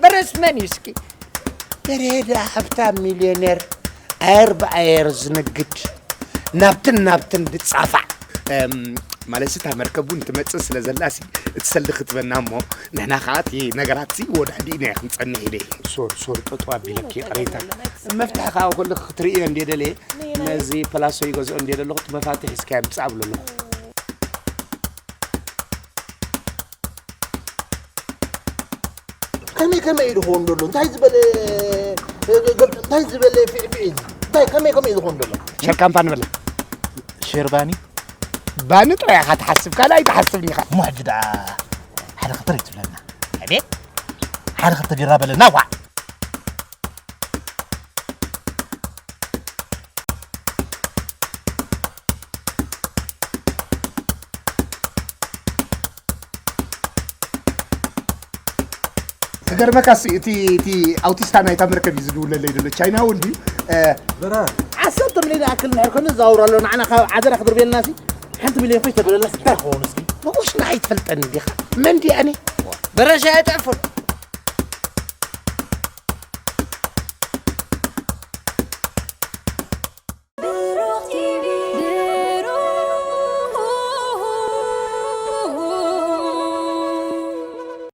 በረስ መን እዩ እስኪ? በሬዳ ሃብታም ሚልዮኔር ኣየር ብኣየር ዝንግድ ናብትን ናብትን ድጻፋዕ። ማለት እታ መርከብ እውን ትመጽእ ስለ ዘላሲ እቲ ሰልዲ ክትበና እሞ ንሕና ከዓ እቲ ነገራት ሲ ወዳዲእና ክንጸንሕ ኢለ። ሶር ሶር ጠጡ ኣቢለኪ ቅሬታ። መፍትሒ ከዓ ከሎ ክትርእዮ እንደ ደለየ ነዚ ፕላሶ ይገዝኦ እንደ ደለኹ እቲ መፋትሕ እስኪ ምጻእ ኣብለሎ። ከመይ ከመይ እዩ ዝኸውን ዘሎ እንታይ ዝበለ እንታይ ዝበለ ፊዕፊዕ እዚ እንታይ ከመይ ከመይ እዩ ዝኸውን ዘሎ? ሸርካምፓ ንበላ። ሸርባኒ ባኒ ጥራይ ኢኻ ትሓስብ ካልእ ኣይትሓስብን ኢኻ። እሞ ሕጂ ደኣ ሓደ ክልተ ትብለና። ኣቤት። ሓደ ክልተ ቢራ በለና ዋ። ክገርመካ ሲ እቲ እቲ ኣውቲስታ ናይታ መርከብ እዩ ዝድውለለይ ዘሎ ቻይናዊ እንድዩ። በራ ዓሰርተ ሚልዮን ይኣክል እንድሕር ኮይኑ ዝዛውር ኣሎ ንዓና ካብ ዓደራ ክድርብየልና ሲ ሓንቲ ሚልዮን ኮይተበለላ እንታይ ክኸውን እስኪ? ንቑሽና ኣይትፈልጠኒ ዲኻ? መን ድያ እኔ? በረሻ ኣይጥዕፉን።